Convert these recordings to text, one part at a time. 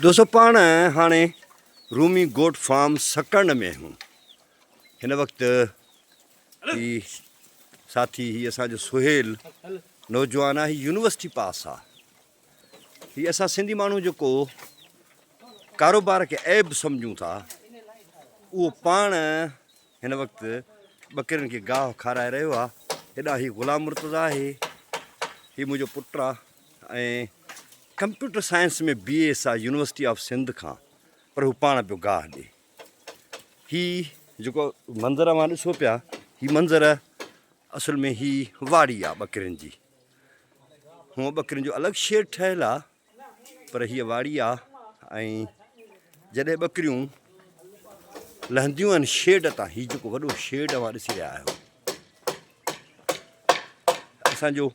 دوستو پاڻ هاڻي رومي گوٽ فارم سڪرنڊ ۾ آهيون. هن وقت هي ساٿي هي اسان جو سهيل نوجوان آهي هي يونيورسٽي پاس آ. هي اسان سنڌي ماڻهو جيڪو ڪاروبار کي عيب سمجهون ٿا اهو پاڻ هن وقت ٻڪرين کي گاهه کارائي رهيو آ. هيڏانهن هي غلام مرتضيٰ آهي هي منهنجو پٽ آ ۽ ڪمپيوٽر سائنس ۾ بي ايس آ يونيورسٽي آف سنڌ کان پر هو پاڻ پيو گاهه ڏي. هي جيڪو منظر اوهان ڏسو پيا هي منظر اصل ۾ هي واڙي آ ٻڪرين جي. هونء ٻڪرين جو الڳ شيڊ ٺهيل آ پر هيء واڙي آ ۽ جڏهن ٻڪريون لهنديون آهن شيڊ تان هي جيڪو وڏو شيڊ اوهان ڏسي رهيا آهيو اسان جو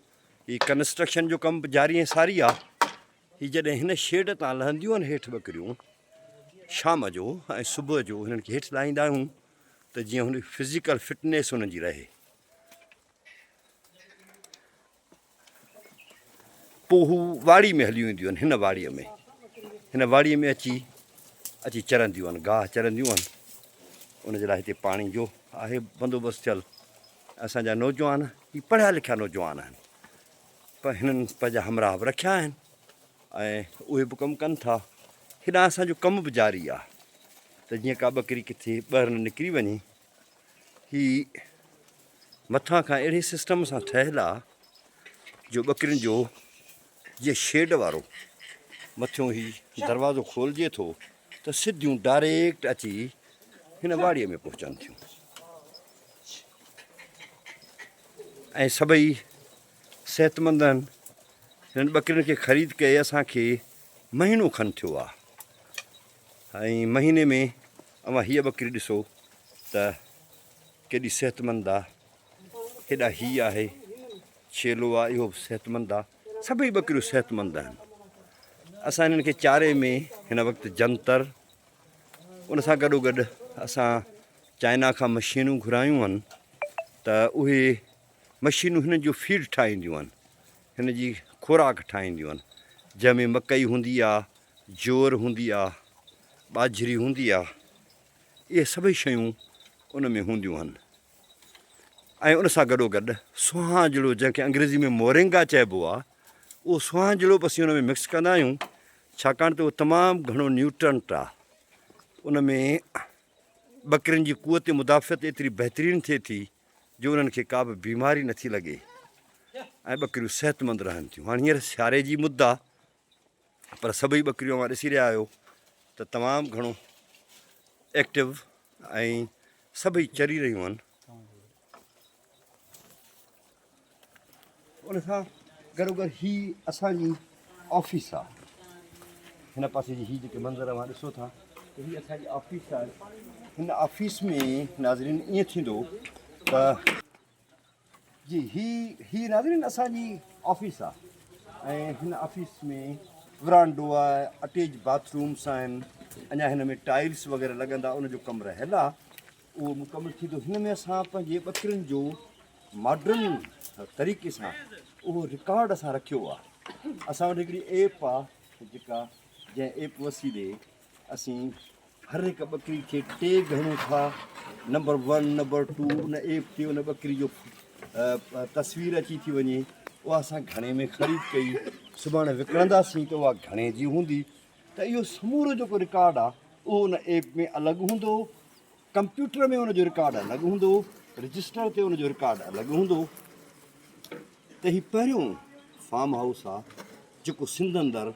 هي ڪنسٽرڪشن جو ڪم به جاري ۽ ساري آ. هي جڏهن هن شيڊ تان لهنديون آهن هيٺ ٻڪريون شام جو ۽ صبح جو هنن کي هيٺ لاهيندا آهيون ته جيئن هن فزيڪل فٽنيس هنن جي رهي. پوء هو واڙي ۾ هليون اينديون آهن هن واڙي ۾ هن واڙي ۾ اچي اچي چرنديون آهن گاهه چرنديون آهن ان جي لاء هتي پاڻي جو آهي بندوبست ٿيل. اسان جا نوجوان هي پڙهيا لکيا نوجوان آهن پر هنن پنهنجا همراهه به رکيا آهن ۽ اهي به ڪم ڪن ٿا. هيڏانهن اسان جو ڪم به جاري آهي ته جيئن ڪا ٻڪري ڪٿي ٻاهر نه نڪري وڃي. هي مٿان کان اهڙي سسٽم سان ٺهيل آهي جو ٻڪرين جو جيئن شيڊ وارو مٿيون هي دروازو کولجي ٿو ته سڌيون ڊائريڪٽ اچي هن واڙي ۾ پهچن ٿيون. ۽ سڀئي صحتمند آهن. هنن ٻڪرين کي خريد ڪئي اسان کي مهينو کن ٿيو آهي ۽ مهيني ۾ اوهان هيء ٻڪري ڏسو ته ڪيڏي صحتمند آهي. هيڏا هي آهي ڇيلو آهي اهو به صحتمند آهي. سڀئي ٻڪريون صحتمند آهن. اسان هنن کي چاري ۾ هن وقت جنتر ان سان گڏوگڏ اسان چائنا کان مشينون گهرايون آهن ته اهي مشينون هنن جو فيڊ ٺاهينديون آهن هن جي خوراڪ ٺاهينديون آهن جنهن ۾ مڪئي هوندي آهي جوئر هوندي آهي ٻاجهري هوندي آهي اهي سڀئي شيون ان ۾ هونديون آهن ۽ ان سان گڏو گڏ سهانجڙو جنهن کي انگريزي ۾ مورنگا چئبو آهي اهو سهانجڙو به اسين ان ۾ مڪس ڪندا آهيون ڇاڪاڻ ته اهو تمام گهڻو نيوٽرنٽ آهي ان ۾ ٻڪرين جي قوت مدافعت ايتري بهترين ٿئي ٿي جو انهن کي ڪا به بيماري نٿي لڳي ۽ ٻڪريون صحتمند رهن ٿيون. هاڻي هينئر سياري جي مد آ پر سڀئي ٻڪريون اوهان ڏسي رهيا آهيو ته تمام گهڻو ايڪٽو ۽ سڀئي چري رهيون آهن. ان سان گڏوگڏ هي اسان جي آفيس آ هن پاسي جي هي جيڪي منظر اوهان ڏسو ٿا ته هي اسان جي آفيس آهي هن آفيس ۾ ناظرين ائين ٿيندو ته جي هي هي ناظرين اسان جي آفيس آ ۽ هن آفيس ۾ ورانڊو آهي اٽيچ باٿ رومس آهن اڃا هن ۾ ٽائلس وغيره لڳندا ان جو ڪم رهيل آ اهو مڪمل ٿيندو. هن ۾ اسان پنهنجي ٻڪرين جو ماڊرن طريقي سان اهو رڪارڊ اسان رکيو آهي. اسان وٽ هڪڙي ايپ آهي جيڪا جنهن ايپ وسيلي اسين هر هڪ ٻڪري کي ٽيگ هڻون ٿا نمبر ون نمبر ٽو ان ايپ تي ان ٻڪري جو تصوير اچي ٿي وڃي اها اسان گهڻي ۾ خريد ڪئي سڀاڻي وڪڻنداسين ته اها گهڻي جي هوندي ته اهو سمورو جيڪو رڪارڊ آهي اهو ان ايپ ۾ الڳ هوندو ڪمپيوٽر ۾ ان جو رڪارڊ الڳ هوندو، رجسٽر تي ان جو رڪارڊ الڳ هوندو ته هي پهريون فارم هائوس آ جيڪو سنڌ اندر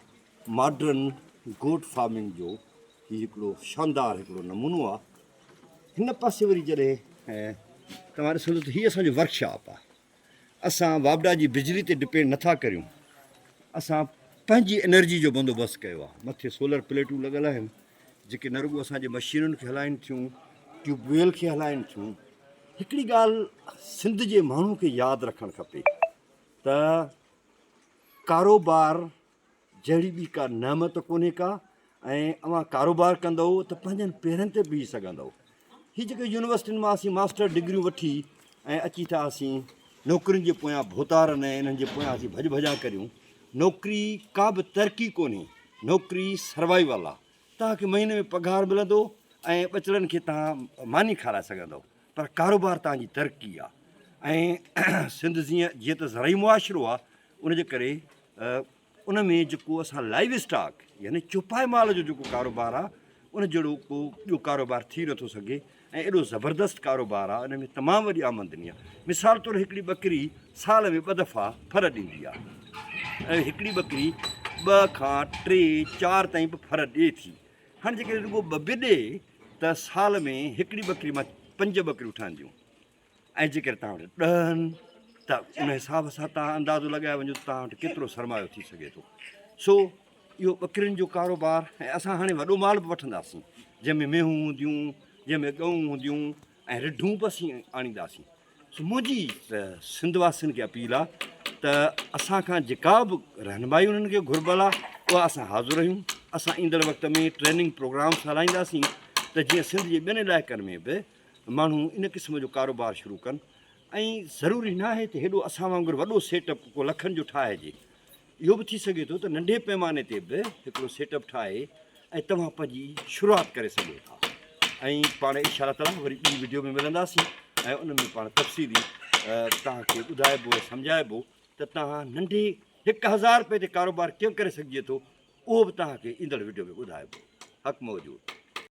ماڊرن گوٽ فارمنگ جو هي هڪڙو شاندار هڪڙو نمونو آ. هن پاسي وري جڏهن توهان ڏسندو ته هي اسان جو ورڪشاپ آ. اسان واپڊا جي بجلي تي ڊپينڊ نٿا ڪريون اسان پنهنجي انرجي جو بندوبست ڪيو آهي مٿي سولر پليٽون لڳل آهن جيڪي نه رڳو اسان جي مشينن کي هلائين ٿيون ٽيوب ويل کي هلائين ٿيون هڪڙي ڳالهه سنڌ جي ماڻهو کي ياد رکڻ کپي ته ڪاروبار جهڙي ٻي ڪا نعمت ڪونهي ڪا ۽ اوهان ڪاروبار ڪندؤ ته پنهنجن پيرن تي بيهي سگهندؤ. هي جيڪي يونيورسٽين مان اسين ماسٽر ڊگريون وٺي ۽ اچي ٿا اسين نوڪرين جي پويان ڀوتارن ۽ انهن جي پويان اسين ڀڄ ڀڄان ڪريون، نوڪري ڪا به ترقي ڪونهي. نوڪري سروائيول آ. توهان کي مهيني ۾ پگهار ملندو ۽ ٻچڙن کي توهان ماني کارائي سگهندؤ پر ڪاروبار توهان جي ترقي آ ۽ سنڌ جيئن جيئن ته زرعي معاشرو آ ان جي ڪري ان ۾ جيڪو اسان لائيو اسٽاڪ يعني چوپائي مال جو جيڪو ڪاروبار آ ان جهڙو ڪو ٻيو ڪاروبار ٿي نٿو سگهي ۽ ايڏو زبردست ڪاروبار آ ان ۾ تمام وڏي آمدني آ مثال طور هڪڙي ٻڪري سال ۾ ٻه دفعا ڦر ڏيندي آ ۽ هڪڙي ٻڪري ٻه کان ٽي چار تائين به ڦر ڏئي ٿي هاڻي جيڪڏهن رڳو ٻه به ڏئي ته سال ۾ هڪڙي ٻڪري مان پنج ٻڪريون ٺهنديون ۽ جيڪڏهن توهان وٽ ڏهه آهن ته ان حساب سان توهان اندازو لڳائي وڃو ته توهان وٽ ڪيترو سرمايو ٿي سگهي ٿو. سو اهو ٻڪرين جو ڪاروبار ۽ اسان هاڻي وڏو مال به وٺنداسين جنهن ۾ مينهون هونديون، جنهن ۾ ڳئون هونديون ۽ رڍون به اسين آڻينداسين. سو منهنجي سنڌ واسين کي اپيل آهي ته اسان کان جيڪا به رهنمائي انهن کي گهربل آهي اها اسان حاضر آهيون. اسان ايندڙ وقت ۾ ٽريننگ پروگرامس هلائينداسين ته جيئن سنڌ جي ٻين علائقن ۾ به ماڻهو ان قسم جو ڪاروبار شروع ڪن ۽ ضروري ناهي ته هيڏو اسان وانگر وڏو سيٽ اپ ڪو لکن جو ٺاهجي اهو به ٿي سگهي ٿو ته ننڍي پيماني تي به هڪڙو سيٽ اپ ٺاهي ۽ توهان پنهنجي شروعات ڪري سگهو ٿا ۽ پاڻ انشاء الله تعالي وري ٻي وڊيو ۾ ملنداسين ۽ ان ۾ پاڻ تفصيلي توهان کي ٻڌائبو ۽ سمجهائبو ته توهان ننڍي 1000 روپئي تي ڪاروبار ڪيئن ڪري سگهجي ٿو اهو به توهان کي ايندڙ وڊيو ۾ ٻڌائبو. حق موجود.